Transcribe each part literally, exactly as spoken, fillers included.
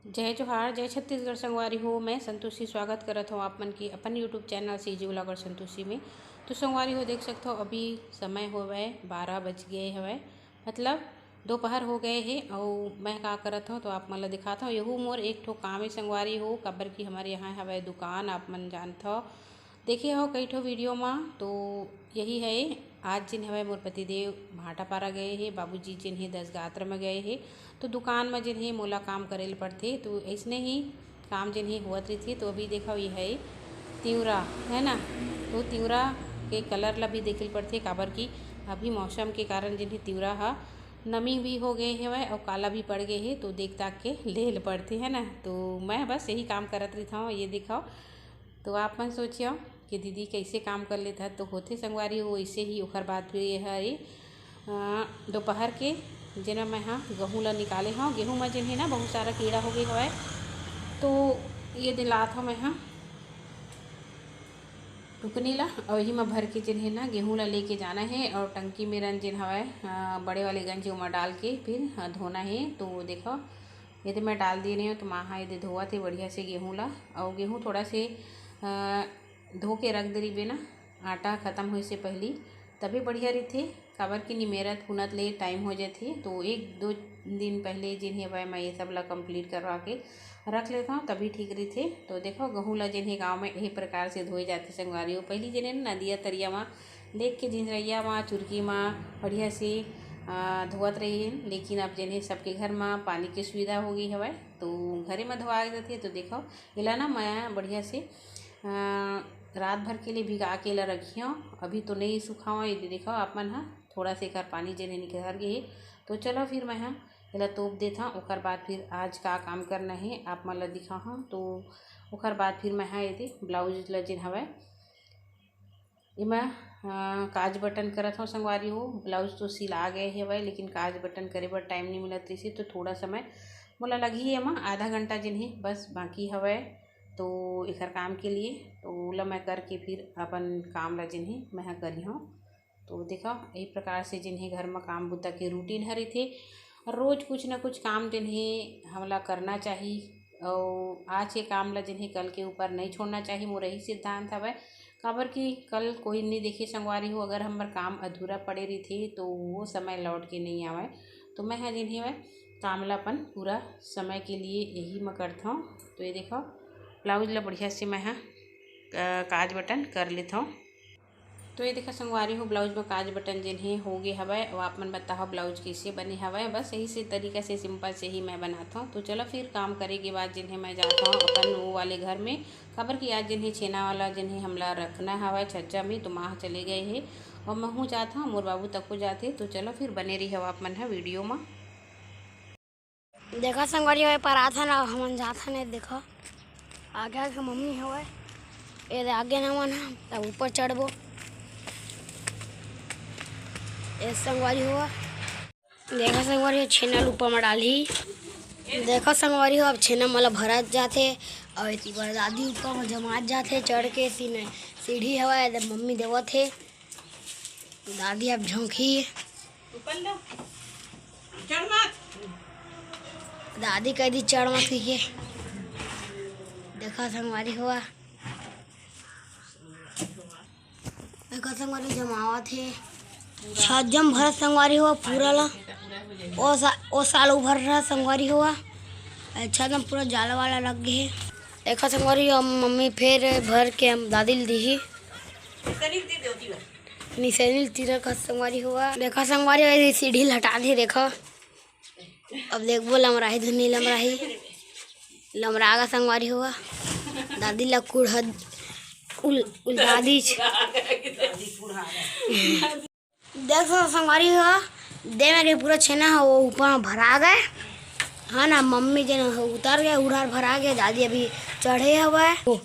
जय जोहार, जय छत्तीसगढ़ संगवारी हो। मैं संतोषी स्वागत करत हूँ आप मन के अपन YouTube channel CG vlogger Santoshi में। तो संगवारी हो, देख सकत हो, अभी समय होवय बारह बज गए हवय, मतलब दोपहर हो गए हे। अउ मैं का करत हूँ तो आप मन ला दिखात हूँ। यहू मोर एक ठो काम हे संगवारी हो, काबर कि हमर यहाँ हवय दुकान, आप मन जानत हो। देखे हो कई ठो वीडियो मा, तो यही है। आज जिन हवय मोर पतिदेव भाटापारा गए हे, बाबूजी जिन हे दस गात्र में गए हे, तो दुकान में जिन हे मोला काम करे ल पड़थे। तो ऐसने ही काम जिन हे होवत रहिथे। तो अभी देखो, ये है तिवरा, है ना, तो तिवरा के कलर ला भी देखे ल पड़थे, काबर कि अभी मौसम के कारण जिन हे तिवरा हा नमी भी हो गए हवय और काला भी पड़ गए हे, तो देख ताक के ले ल पड़थे, है ना। तो मैं बस यही काम करत रहिथव। ये देखो, तो आप मन सोचियो कि दीदी कैसे काम कर लेत हत, तो होथे संगवारी हो ऐसे ही। ओकर बाद फिर ये हर ये, अ, दोपहर के जेन मैं हा गहूँ ला निकाले हव, गेहूँ में जेन हे ना बहुत सारा कीड़ा हो गए हवय, तो ये दिलात हव मैं हा टुकनी ला, और यही में भर के जेन हे ना गेहूँ ला लेके जाना है। और टंकी में रन जेन हवय, अ, बड़े वाले गंज ओमा डाल के फिर, अ, धोना है। तो देखो, ये दे मैं डाल दे रही हूँ, तो माँ हा ये दे धोवत हे बढ़िया से गेहूँ ला। और गेहूँ थोड़ा से, अ, धो के रख दे रहिबे ना, आटा खत्म होए से पहली, तभी बढ़िया रहिथे। काबर कि निमेरत पुनत ले टाइम हो जाथे, तो एक दो दिन पहले जेन हे वह मैं ये सब ला कंप्लीट करवा के रख लेता हूँ, तभी ठीक रहिथे। तो देखो, गहूँ ला जेन हे गाँव में यही प्रकार से धोए जाथे संगवारी हो। पहली जेन हे ना नदिया तरिया मा लेग के झिंझरैया मा, चुरकी मा बढ़िया से, आ, धोवत रहिन, लेकिन अब जेन हे सबके घर मा पानी के सुविधा हो गई हवय, तो घरे मा धोआ जाथे। तो देखो, एला ना मैं बढ़िया से, आ, रात भर के लिए भिगा के एला रखियो। अभी तो नहीं सुखाओ, ये देखो आप मन हा थोड़ा से एकर पानी जेन हे निकल गए हे। तो चलो फिर मैं हा एला तोप देथव, ओकर बाद फिर आज का काम करना है आप मन ला दिखाहूँ। तो ओकर बाद फिर मैं हा ये ब्लाउज ला जेन हवय एमा, अ, काज बटन करत हव संगवारी हो। ब्लाउज तो सिला गए हवय, लेकिन काज बटन करे बर टाइम नहीं मिलत रहिसे, तो थोड़ा समय मोला लगही एमा, आधा घंटा जेन हे बस बाकी हवय, तो एकर काम के लिए, तो ओला मैं करके फिर अपन काम ला जेन हे मैं ह करिहव। तो देखो, यही प्रकार से जेन हे घर म काम बुता के रूटीन ह रहिथे, और रोज कुछ ना कुछ काम जेन हे हमला करना चाही, और आज के काम ला जेन हे कल के ऊपर नहीं छोड़ना चाही। मोर यही सिद्धांत हवय, काबर कि कल कोई नहीं देखे संगवारी हो, अगर हमर काम अधूरा पड़े रहिथे तो वो समय लौट के नहीं आवय। तो मैं ह जेन हे वह काम ला अपन पूरा समय के लिए यही म करथव। तो ये देखो, ब्लाउज ला बढ़िया से मैं ह, अ, काज बटन कर लेथव। तो ये देखा संगवारी हो, ब्लाउज में काज बटन जेन हे हो गे हवय। अब आप मन बताओ ब्लाउज कैसे बने हवय। बस यही से तरीका से सिंपल से ही मैं बनात हव। तो चलो फिर काम करे के बाद जेन हे मैं जात हव अपन वो वाले घर में, काबर कि आज जेन हे छेना वाला जेन हे हमला रखना हवय छज्जा में, तो माँ चले गए हे और महू जात हव, मोर बाबू तको जाथे। तो चलो फिर बने रही हव आप मन ह वीडियो में। देखा संगवारी हो, ए पार आथन, अब हमन जाथन। ए देखा, आगे आगे मम्मी हवय, ए दे आगे नमन ह, तब ऊपर चढ़बो। ए संगवारी हो, देखा संगवारी हो, छेना ल ऊपर म डालही। देखा संगवारी हो, अब छेना मोला भरत जाथे, अउ एती बर दादी ऊपर म जमात जाथे चढ़ के। सीढ़ी हवय, ए दे मम्मी देवत हे। दादी अब झोंकही। ऊपर लो। चढ़ मत। दादी कह दी, "चढ़ मत," कहिके। देखा संगवारी हुआ। देखा संगवारी जमावत हे। छज्जम भरत संगवारी हुआ पूरा ला। ओ सा-, ओ साल उभर रहा संगवारी हुआ। छज्जम पूरा जाला वाला लग गए हे। देखा संगवारी हुआ, मम्मी फेर भर के हम दादी ल दीही। निसैनी तीरा का संगवारी हुआ। देखा संगवारी हुआ, ये सीढ़ी ल हटा दे, देखा। अब देखबो लमराही धुन नहीं लमराही। लमरा गा संगवारी हुआ। दादी ला कुढ़ उल, उल दादी छ-, देख सो संगवारी हुआ, दे में के पूरा छेना है, वो ऊपर में भरा गए। हाँ ना, मम्मी जन उतर गए, उड़ार भरा गए, दादी अभी चढ़े हुआ है।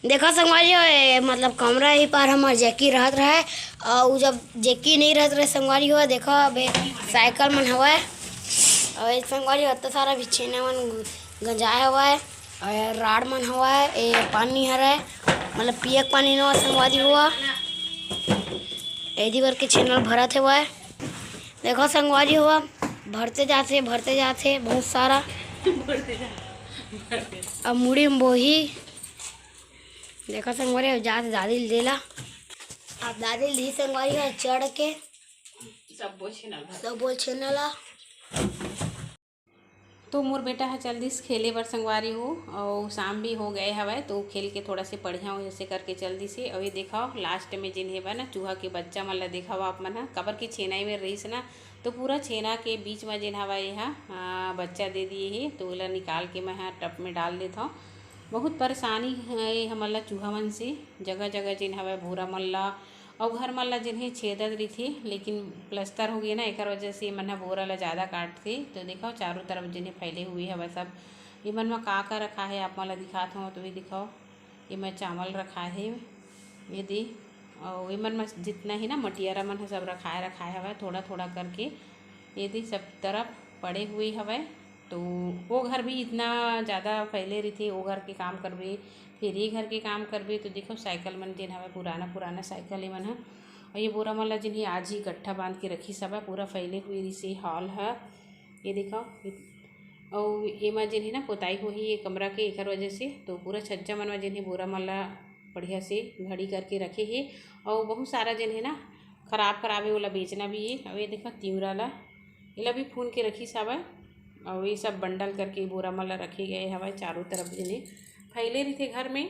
देखो संगवारी हो, ए, मतलब कमरा ही पर हमार जैकी रहत रहे, और उ जब जैकी नहीं रहत रहे संगवारी हो, देखो अबे साइकिल मन हवय, और ए संगवारी हो, इतना सारा भी छेना मन गंजाए हवय, और राड मन हवय, ए पानी हरय, मतलब पिए के पानी न संगवारी हुआ, एदी बर के छेना भरत हवय। देखो संगवारी हुआ, भरते जाथे, भरते जाथे बहुत सारा। अब मुड़ी में बोही। देखो संगवारी, अब जात दादी ल देला। अब दादी ल दी संगवारी ह चढ़ के। सब्बो छेना ला। तो मोर बेटा ह चल दिस खेले बर संगवारी हो, अउ शाम भी हो गए हवय, तो खेल के थोड़ा से पढ़िया हो, ऐसे करके चल दिस हे। अउ ये देखाओ, लास्ट में जेन हेवय ना, चूहा के बच्चा मन ला देखाओ आप मन ह, काबर कि छेना में रहिस ना, तो पूरा छेना के बीच में जेन हवय, ये ह, आ, बच्चा दे दिए हे, तो ओला निकाल के मैं ह टब में डाल देत हव। बहुत परेशानी हे हमन ला चूहा मन से, जगह जगह जेन हवय, भूरा मन ला अउ घर मन ला जेन हे छेदत रहिथे, लेकिन प्लस्तर हो गे ना, एकर वजह से एमन ह बोरा ला ज़्यादा काटथे। तो देखो, चारों तरफ जेन हे फैले हुए हवय सब। एमन म का का रखा हे, आप मन ला दिखात हव, तो ये दिखाओ, एमा चावल रखा हे, ये दे, अउ एमन म जितना हे ना मटियारा मन ह सब रखाए रखाए हवय, थोड़ा थोड़ा करके ये दे सब तरफ पड़े हुए हवय। तो वो घर भी इतना ज़्यादा फैले रहिथे, वो घर के काम करबे, फिर ये घर के काम करबे। तो देखो, साइकिल मन जेन हवय, पुराना पुराना साइकिल ए मन ह, अउ ये बोरा मन ला जेन हे आज ही गट्ठा बांध के रखिस हवय, पूरा फैले हुए रहिसे हॉल ह। ये देखो, अउ एमा जेन हे ना, पोताई होही ये कमरा के, एकर वजह से तो पूरा छज्जा मन म जेन हे बोरा मन ला बढ़िया से घड़ी करके रखे हे। अउ बहुत सारा जेन हे ना, खराब खराब हे, ओला बेचना भी हे। अउ ये देखो, तिवरा ला, एला भी फून के रखिस हवय। अउ ये सब बंडल करके बोरा मन ला रखे गए हवय, चारों तरफ जेन हे फैले रहिथे घर में।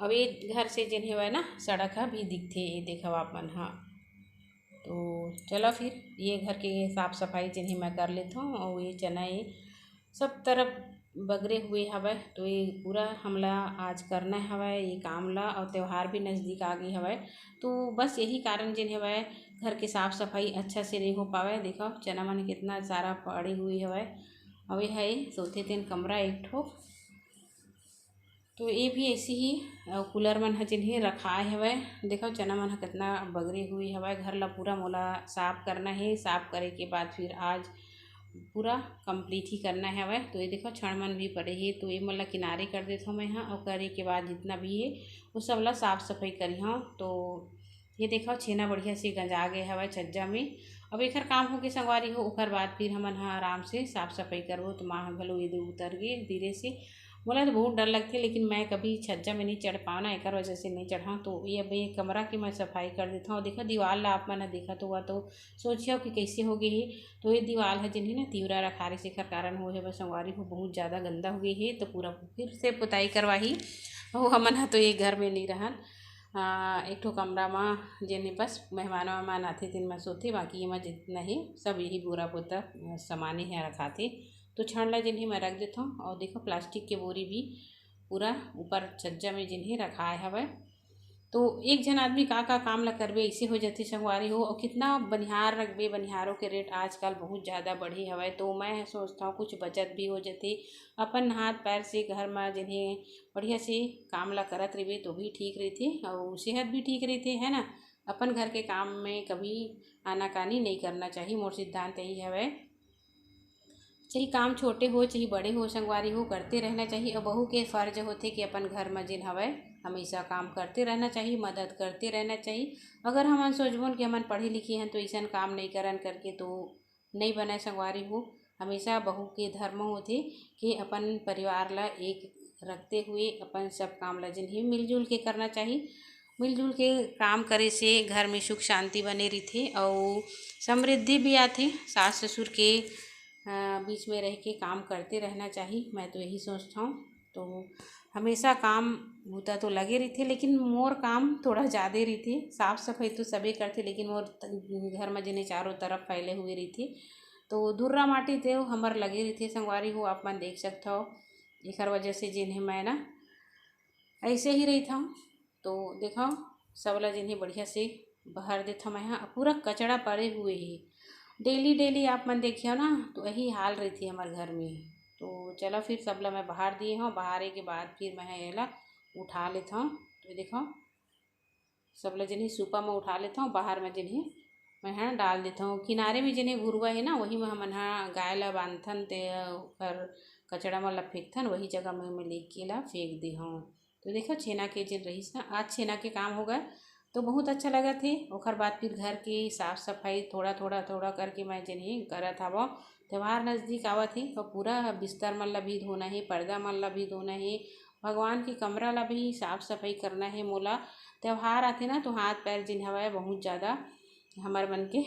अब ये घर से जेन हेवय ना, सड़क ह भी दिखथे, ये देखव आप मन ह। तो चलो फिर, ये घर के साफ सफाई जेन हे मैं कर लेथव। अउ ये चना, ये सब तरफ बगरे हुए हवय, तो ये पूरा हमला आज करना हवय ये काम ला, अउ त्योहार भी नजदीक आ गे हवय। तो बस यही कारण जेन हेवय, घर के साफ सफाई अच्छा से नहीं हो पावय। देखव, चना मन कितना सारा पड़े हुए हवय। अउ ये है सोते तेन कमरा एक ठो। तो ये भी ऐसे ही, अ, कूलर मन ह जेन हे रखाए हवय। देखव, चना मन ह कितना बगरे हुए हवय। घर ला पूरा मोला साफ करना हे, साफ करे के बाद फिर आज पूरा complete ही करना हवय। तो ये देखव, छड़ मन भी पड़े हे, तो ये मन ला किनारे कर देथव मैं ह, अउ करे के बाद जितना भी हे, वो सब ला साफ सफाई करिहव। तो ये देखव, छेना बढ़िया से गंजा गए हवय छज्जा में। अब एकर काम होके संगवारी हो, ओकर बाद फिर हमन ह आराम से साफ सफाई करबो। तो माँ ह घलो ये दे उतर गे धीरे से। मोला तो बहुत डर लगथे, लेकिन मैं कभी छज्जा में नहीं चढ़ पाव ना, एकर वजह से नहीं चढ़ाव। तो ये अब ये कमरा के मैं सफाई कर देथव। देखो, दीवार ला आप मन ह देखत हुआ तो सोचियो कि कैसे हो गई हे। तो ये दीवार ह जेन हे ना, तिवरा रखा रहिस, एकर कारण हो हे बस संगवारी हो, बहुत ज़्यादा गंदा हो गई हे। तो पूरा फिर से पुताई करवाही। अउ हमन ह तो ये घर में नहीं रहन। आ, एक ठो कमरा म जेन हे बस मेहमान वेहमान आथे, तेन म सोथे, बाकी एमा जितना हे सब यही बोरा बोरा, अ, सामाने हे रखाथे। तो छड़ ला जेन हे मैं रख देथव। अउ देखो, प्लास्टिक के बोरी भी पूरा ऊपर छज्जा में जेन हे रखाए हवय। तो एक झन आदमी का का काम ला करबे, ऐसे हो जथे संगवारी हो। अउ कितना बनिहार रखबे, बनिहारों के रेट आजकल बहुत ज़्यादा बढ़े हवय। तो मैं सोचथव कुछ बचत भी हो जथे, अपन हाथ पैर से घर म जेन हे बढ़िया से काम ला करत रहिबे तो भी ठीक रहिथे, अउ सेहत भी ठीक रहिथे, है ना। अपन घर के काम में कभी आनाकानी नहीं करना चाहिए, मोर सिद्धांत यही हवय। चाहे काम छोटे हो, चाहे बड़े हो, संगवारी हो, करते रहना चाहिए। अउ बहू के फर्ज होथे कि अपन घर म जेन हवय, हमेशा काम करते रहना चाहिए, मदद करते रहना चाहिए। अगर हमन सोचबोन कि हमन पढ़े लिखे हन, तो अइसन काम नहीं करन करके, तो नहीं बनय संगवारी हो। हमेशा बहू के धर्म होथे कि अपन परिवार ला एक रखते हुए अपन सब काम ला जेन हे मिलजुल के करना चाहिए। मिलजुल के काम करे से घर में सुख शांति बने रहिथे अउ समृद्धि भी आथे। सास ससुर के, अ, बीच में रह के काम करते रहना चाहिए, मैं तो यही सोचथव। तो हमेशा काम बूता तो लगे रहिथे, लेकिन मोर काम थोड़ा ज़्यादा रहिथे। साफ सफाई तो सबे करथे, लेकिन मोर त-, घर में जेने चारों तरफ फैले हुए रहिथे, तो धुर्रा माटी तेव हमर लगे रहिथे संगवारी हो, आप मन देख सकथव। एकर वजह से जेन हे मैं ना ऐसे ही रहिथव। तो देखव, सबला जेन हे बढ़िया से बहार देथव मैं ह। पूरा कचड़ा पड़े हुए हे, डेली डेली आप मन देखियो ना, तो यही हाल रहिथे हमर घर में। तो चलो, फिर सबला मैं बहार दिए हव। बहारे के बाद फिर मैं ह एला उठा लेथव। तो देखव, सबला जेन हे सूपा में उठा लेथव, बाहर में जेन हे मैं ह डाल देथव। किनारे में जेन हे घुरुवा हे ना, वही में हमन ह गाय ला बांधथन, ते ओकर कचड़ा मन ला फेंकथन, वही जगह में मैं लेके ला फेंक दे हव। तो देखो, छेना के जेन रहिस ना, आज छेना के काम हो गए, तो बहुत अच्छा लगत हे। ओकर बाद फिर घर के साफ सफाई थोड़ा थोड़ा थोड़ा करके मैं जेन हे करत हव। त्योहार नजदीक आवत हे, अउ पूरा बिस्तर मन ला भी धोना हे, पर्दा मन ला भी धोना हे, भगवान के कमरा ला भी साफ सफाई करना हे मोला। त्योहार आथे ना, तो हाथ पैर जिन हवय, बहुत ज़्यादा हमर मन के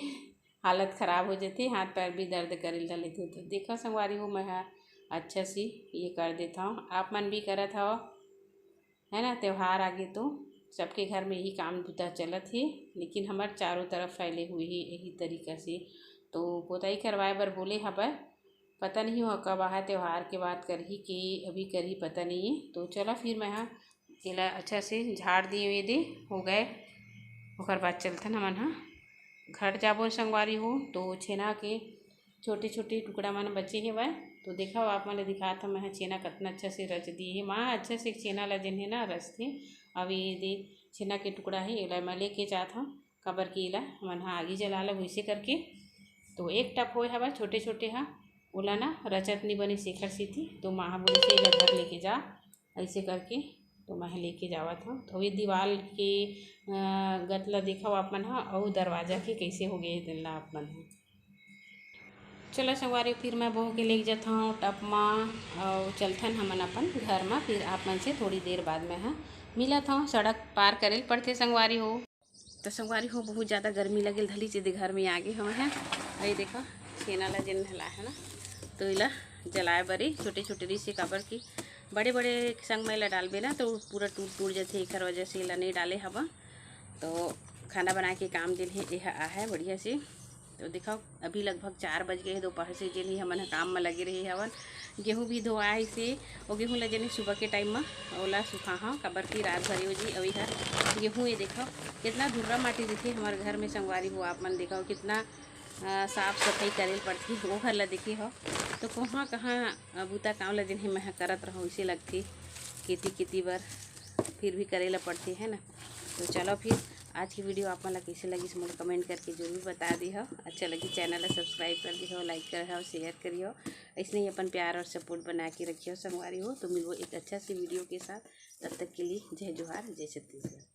हालत खराब हो जाथे, हाथ पैर भी दर्द करे ल लेथे। तो देखो संगवारी हो, मैं ह अच्छा से ये कर देत हव, आप मन भी करत हव, है ना। त्योहार आगे तो सबके घर में यही काम बूता चलत हे, लेकिन हमर चारों तरफ फैले हुए हे यही तरीका से। तो पोताई करवाए बर बोले हवय, पता नहीं हो कब आहा, त्योहार के बाद करही कि अभी करही, पता नहीं है। तो चला फिर मैं हा एला अच्छा से झाड़ दिए, ये दे हो गए। ओकर बाद चलथन हमन हा घर जाबो संगवारी हो। तो छेना के छोटे छोटे टुकड़ा मन बचे हेवय। तो देखव, आप मन ल दिखात हव, मैं ह छेना कतना अच्छा से रच दिए हे। माँ अच्छा से छेना ला जेन हे ना रचथे। अब ये दे छेना के टुकड़ा हे, एला मैं लेके जात हव, काबर कि एला हमन ह आगी जला लब वइसे करके। तो एक टप होए हवय छोटे छोटे ह, ओला ना रचत नी बने सेखर सेती। तो माँ ह बोले से एला घर लेके जा, अइसे करके। तो मैं ह लेके जावत हव। तो ये दीवाल के अ, गत ला देखव आप मन ह, अउ दरवाजा के कइसे हो गए हे तेन ला आप मन ह। चलो संगवारी, फिर मैं बोह के लेके जात हव टप मा, अउ चलथन हमन अपन घर मा, फिर आप मन से थोड़ी देर बाद मैं ह मिलत हव। सड़क पार करे ल पड़थे संगवारी हो। तो संगवारी हो, बहुत ज़्यादा गर्मी लगे ल धलिस, एदे घर में आगे हवय। अउ ये देखो, छेना ला जेन हला है ना, तो एला जलाए बर ही छोटे छोटे रिसे, काबर कि बड़े बड़े संग में एला डालबे ना, तो पूरा टूट टूट जाथे, एखर वजह से एला नहीं डाले हवा। तो खाना बनाए के काम जेन हे, एह आहे बढ़िया से। तो देखो, अभी लगभग चार बज गए हे दोपहर से, जेन ही हमन ह काम में लगे रहे हवन। गेहूं भी धोआए से, वो गेहूं ला जेन सुबह के टाइम में ओला सुखाहा, काबर कि रात भर हो जी। अउ एहर गेहूं, ये देखो, कितना धुर्रा माटी रहिथे हमर घर में संगवारी हो। आप मन देखो, कितना अ, साफ सफाई करे ल पड़थे, वो घर ला देखे हो। तो कहाँ कहाँ, अ, बूता काम ला जेन हे मैं ह करत रहूँ, इसे लगथे खेती खेती बर, फिर भी करे ला पड़थे, है ना। तो चलो फिर, आज की वीडियो आप मन ला कैसे लगिस, मोला कमेंट करके जरूर बता दी हो। अच्छा लगी, चैनल ला सब्सक्राइब कर दी हो, लाइक कर हो, शेयर करी हो। ऐसने ही अपन प्यार और सपोर्ट बना के रखियो संगवारी हो। तो मिलबो एक अच्छा से वीडियो के साथ, तब तक के लिए जय जोहार, जय छत्तीसगढ़।